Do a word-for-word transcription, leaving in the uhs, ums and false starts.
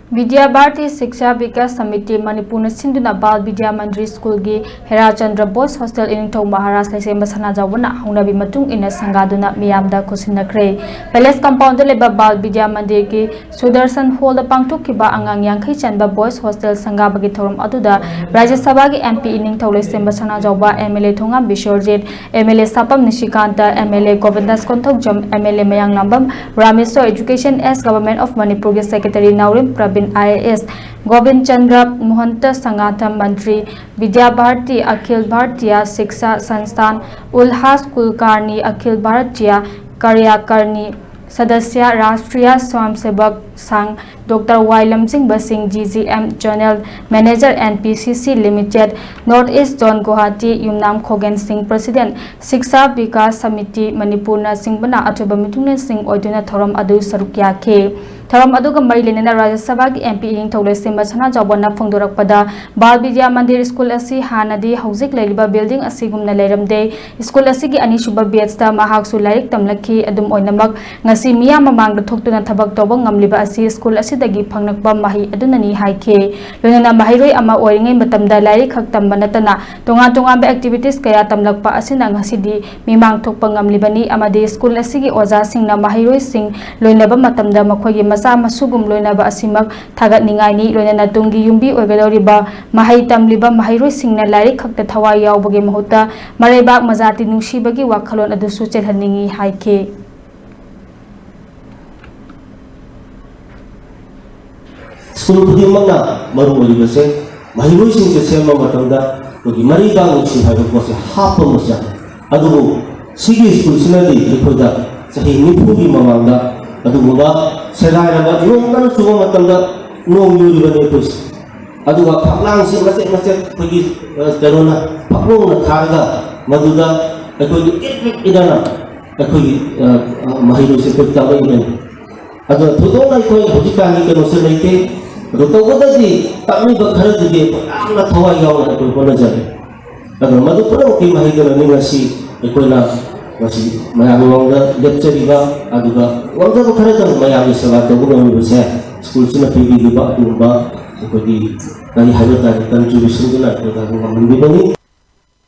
ꯕꯤꯗ꯭ꯌꯥ ꯚꯥꯔꯇꯤ ꯁꯤꯛꯁꯥ ꯕꯤꯀꯥꯁ ꯁꯃꯤꯇꯤ ꯃꯅꯤꯄꯨꯔꯅ ꯁꯤꯟꯗꯨꯅ ꯕꯥꯜ ꯕꯤꯗ꯭ꯌꯥ ꯃꯟꯗꯤꯔ ꯁ꯭ꯀꯨꯜꯒꯤ ꯍꯦꯔꯥꯆꯟꯗ꯭ꯔ ꯕꯣꯏꯁ ꯍꯣꯁꯇꯦꯜ ꯏꯅꯤꯡꯊꯧ ꯃꯍꯥꯔꯥꯖ ꯂꯩꯁꯦꯝꯕ ꯁꯅꯥꯖꯥꯎꯕꯅ ꯍꯧꯅꯕꯤ ꯃꯇꯨꯡ ꯏꯟꯅ ꯁꯪꯒꯥꯗꯨꯅ ꯃꯤꯌꯥꯝꯗ ꯈꯨꯠꯁꯤꯟꯅꯈ꯭ꯔꯦ꯫ ꯄꯦꯂꯦꯁ ꯀꯝꯄꯥꯎꯟꯗ ꯂꯩꯕ ꯕꯥꯜ ꯕꯤꯗ꯭ꯌꯥ ꯃꯟꯗꯤꯔꯒꯤ ꯁꯨꯗꯔꯁꯟ ꯍꯣꯜꯗ ꯄꯥꯡꯊꯣꯛꯈꯤꯕ ꯑꯉꯥꯡ ꯌꯥꯡꯈꯩ ꯆꯟꯕ ꯕꯣꯏꯁ ꯍꯣꯁꯇꯦꯜ ꯁꯪꯒꯥꯕꯒꯤ ꯊꯧꯔꯝ ꯑꯗꯨꯗ ꯔꯥꯖ꯭ꯌ ꯁꯚꯥꯒꯤ M P ꯏꯅꯤꯡꯊꯧ Leishemba Sanajaoba, M L A Thongam Biswajit, M L A Sapam Nishikant, M L A Gobindas Konthoujam, M L A Mayanglambam Rameshwor, Education as Government of ꯃꯅꯤꯄꯨꯔꯒꯤ secretary Naorem Praveen, I A S, Gobin Chandra Mohanta Sangatham, ꯃꯟꯇ꯭ꯔꯤ ꯕꯤꯗ꯭ꯌꯥ ꯚꯥꯔꯇꯤ, ꯑꯈꯤꯜ ꯚꯥꯔꯇꯤꯌꯥ ꯁꯤꯛꯁꯥ ꯁꯟꯁꯊꯥꯟ, ꯎꯜꯍꯥꯁ ꯀꯨꯜꯀꯥꯔꯅꯤ, ꯑꯈꯤꯜ ꯚꯥꯔꯇꯤꯌꯥ ꯀꯥꯔꯌꯥꯀꯔꯅꯤ ꯁꯗꯁ꯭ꯌ, ꯔꯥꯁꯇ꯭ꯔꯤꯌꯥ ꯁ꯭ꯋꯥꯝꯁꯦꯕꯛ ꯁꯪ, ꯗꯣꯛꯇꯔ ꯋꯥꯏ ꯂꯝꯖꯤꯡꯕ ꯁꯤꯡ, G G M General Manager, N P C C Limited, North East Zone Guwahati, ꯌꯨꯝꯅꯥꯝ ꯈꯣꯒꯦꯟ ꯁꯤꯡ, President, ꯁꯤꯛꯁꯥ ꯕꯤꯀꯥꯁ ꯁꯃꯤꯇꯤ ꯃꯅꯤꯄꯨꯔꯅꯆꯤꯡꯕꯅ ꯑꯆꯧꯕ ꯃꯤꯊꯨꯡꯂꯦꯟꯁꯤꯡ ꯑꯣꯏꯗꯨꯅ ꯊꯧꯔꯝ ꯑꯗꯨ ꯁꯔꯨꯛ ꯌꯥꯈꯤ꯫ ꯊꯧꯔꯝ ꯑꯗꯨꯒ ꯃꯔꯤ ꯂꯩꯅꯅ ꯔꯥꯖ꯭ꯌ ꯁꯚꯥꯒꯤ M P ꯏꯅꯤꯡꯊꯧ ꯂꯩꯁꯦꯝꯕ ꯁꯅꯥꯖꯥꯎꯕꯅ ꯐꯣꯡꯗꯣꯔꯛꯄꯗ, ꯕꯥꯜ ꯕꯤꯗ꯭ꯌꯥ ꯃꯟꯗꯤꯔ ꯁ꯭ꯀꯨꯜ ꯑꯁꯤ ꯍꯥꯟꯅꯗꯤ ꯍꯧꯖꯤꯛ ꯂꯩꯔꯤꯕ ꯕꯤꯜꯗꯤꯡ ꯑꯁꯤꯒꯨꯝꯅ ꯂꯩꯔꯝꯗꯦ꯫ ꯁ꯭ꯀꯨꯜ ꯑꯁꯤꯒꯤ ꯑꯅꯤꯁꯨꯕ ꯕꯦꯠꯁꯇ ꯃꯍꯥꯛꯁꯨ ꯂꯥꯏꯔꯤꯛ ꯇꯝꯂꯛꯈꯤ꯫ ꯑꯗꯨꯝ ꯑꯣꯏꯅꯃꯛ, ꯉꯁꯤ ꯃꯤꯌꯥꯝ ꯃꯃꯥꯡꯗ ꯊꯣꯛꯇꯨꯅ ꯊꯕꯛ ꯇꯧꯕ ꯉꯝꯂꯤꯕ ꯑꯁꯤ ꯁ꯭ꯀꯨꯜ ꯑꯁꯤꯗꯒꯤ ꯐꯪꯂꯛꯄ ꯃꯍꯩ ꯑꯗꯨꯅꯅꯤ ꯍꯥꯏꯈꯤ꯫ ꯂꯣꯏꯅꯅ ꯃꯍꯩꯔꯣꯏ ꯑꯃ ꯑꯣꯏꯔꯤꯉꯩ ꯃꯇꯝꯗ ꯂꯥꯏꯔꯤꯛ ꯈꯛ ꯇꯝꯕ ꯅꯠꯇꯅ ꯇꯣꯉꯥꯟ ꯇꯣꯉꯥꯟꯕ activities ꯀꯌꯥ ꯇꯝꯂꯛꯄ ꯑꯁꯤꯅ ꯉꯁꯤꯗꯤ ꯃꯤꯃꯥꯡ ꯊꯣꯛꯄ ꯉꯝꯂꯤꯕꯅꯤ ꯑꯃꯗꯤ ꯁ꯭ꯀꯨꯜ ꯑꯁꯤꯒꯤ ꯑꯣꯖꯥꯁꯤꯡꯅ ꯃꯍꯩꯔꯣꯏꯁꯤꯡ ꯂꯣꯏꯅꯕ ꯃꯇꯝꯗ ꯃꯈꯣꯏꯒꯤ ꯃꯆꯥ ꯃꯁꯨꯒꯨꯝ ꯂꯣꯏꯅꯕ ꯑꯁꯤꯃꯛ ꯊꯥꯒꯠꯅꯤꯡꯉꯥꯏꯅꯤ꯫ ꯂꯣꯏꯅꯅ ꯇꯨꯡꯒꯤ ꯌꯨꯝꯕꯤ ꯑꯣꯏꯒꯗꯧꯔꯤꯕ ꯃꯍꯩ ꯇꯝꯂꯤꯕ ꯃꯍꯩꯔꯣꯏꯁꯤꯡꯅ ꯂꯥꯏꯔꯤꯛ ꯈꯛꯇ ꯊꯋꯥꯏ ꯌꯥꯎꯕꯒꯤ ꯃꯍꯨꯠꯇ ꯃꯔꯩꯕꯥꯛ ꯃꯖꯥꯇꯤ ꯅꯨꯡꯁꯤꯕꯒꯤ ꯋꯥꯈꯜꯂꯣꯟ ꯑꯗꯨꯁꯨ ꯆꯦꯜꯍꯟꯅꯤꯡꯏ ꯍꯥꯏꯈꯤ꯫ ꯁ꯭ꯀꯨꯜ ꯈꯨꯗꯤꯡꯃꯛꯅ ꯃꯔꯨ ꯑꯣꯏꯔꯤꯕꯁꯦ ꯃꯍꯩꯔꯣꯏꯁꯤꯡꯁꯦ ꯁꯦꯝꯕ ꯃꯇꯝꯗ ꯑꯩꯈꯣꯏꯒꯤ ꯃꯔꯩꯕꯥꯛ ꯅꯨꯡꯁꯤ ꯍꯥꯏꯕ ꯄꯣꯠꯁꯦ ꯍꯥꯞꯄ ꯑꯃ ꯆꯪꯉꯤ꯫ ꯑꯗꯨꯕꯨ ꯁꯤꯒꯤ ꯁ꯭ꯀꯨꯜꯁꯤꯅꯗꯤ ꯑꯩꯈꯣꯏꯗ ꯆꯍꯤ ꯅꯤꯐꯨꯒꯤ ꯃꯃꯥꯡꯗ ꯑꯗꯨꯒꯨꯝꯕ ꯁꯦꯒꯥꯏꯔꯕ ꯅꯣꯡ ꯀꯟꯅ ꯆꯨꯕ ꯃꯇꯝꯗ ꯅꯣꯡ ꯌꯨꯔꯤꯕꯅꯤ ꯑꯩꯈꯣꯏꯁꯦ꯫ ꯑꯗꯨꯒ ꯐꯛꯂꯥꯡꯁꯤ ꯃꯆꯦꯠ ꯃꯆꯦꯠ ꯑꯩꯈꯣꯏꯒꯤ, ꯑ, ꯀꯩꯅꯣꯅ ꯐꯛꯂꯣꯡꯅ ꯊꯥꯔꯒ ꯃꯗꯨꯗ ꯑꯩꯈꯣꯏꯒꯤ ꯀ꯭ꯔꯤꯛ ꯀ꯭ꯔꯤꯛ ꯏꯗꯅ ꯑꯩꯈꯣꯏꯒꯤ, ꯑ, ꯑ, ꯃꯍꯩꯔꯣꯏꯁꯦ ꯑꯩꯈꯣꯏ ꯇꯥꯛꯂꯛꯏꯕꯅꯤ꯫ ꯑꯗꯣ ꯊꯣꯏꯗꯣꯛꯅ ꯑꯩꯈꯣꯏ ꯍꯧꯖꯤꯛꯀꯥꯟꯒꯤ ꯀꯩꯅꯣꯁꯦ ꯂꯩꯇꯦ꯫ ꯑꯗꯣ ꯇꯧꯕꯗꯗꯤ ꯇꯥꯛꯂꯤꯕ ꯈꯔꯗꯨꯗꯤ ꯑꯩꯈꯣꯏ ꯌꯥꯝꯅ ꯊꯋꯥꯏ ꯌꯥꯎꯅ ꯑꯩꯈꯣꯏ ꯍꯣꯠꯅꯖꯔꯤ꯫ ꯑꯗꯣ ꯃꯗꯨ ꯄꯨꯝꯅꯃꯛꯀꯤ ꯃꯍꯩꯗꯨꯅꯅꯤ ꯉꯁꯤ ꯑꯩꯈꯣꯏꯅ ꯉꯁꯤ ꯃꯌꯥꯝꯒꯤ ꯃꯃꯥꯡꯗ ꯂꯦꯞꯆꯔꯤꯕ, ꯑꯗꯨꯒ ꯉꯝꯖꯕ ꯈꯔꯗꯪ ꯃꯌꯥꯝꯒꯤ ꯁꯦꯕꯥ ꯇꯧꯕ ꯉꯝꯂꯤꯕꯁꯦ꯫ ꯁ꯭ꯀꯨꯜꯁꯤꯅ ꯄꯤꯕꯤꯔꯤꯕ ꯑꯗꯨꯒꯨꯝꯕ ꯑꯩꯈꯣꯏꯒꯤ ꯀꯔꯤ ꯍꯥꯏꯕ ꯇꯥꯔꯦ, ꯀꯟꯇ꯭ꯔꯤꯕ꯭ꯌꯨꯁꯟꯗꯨꯅ ꯑꯩꯈꯣꯏꯗ ꯉꯝꯍꯟꯕꯤꯕꯅꯤ꯫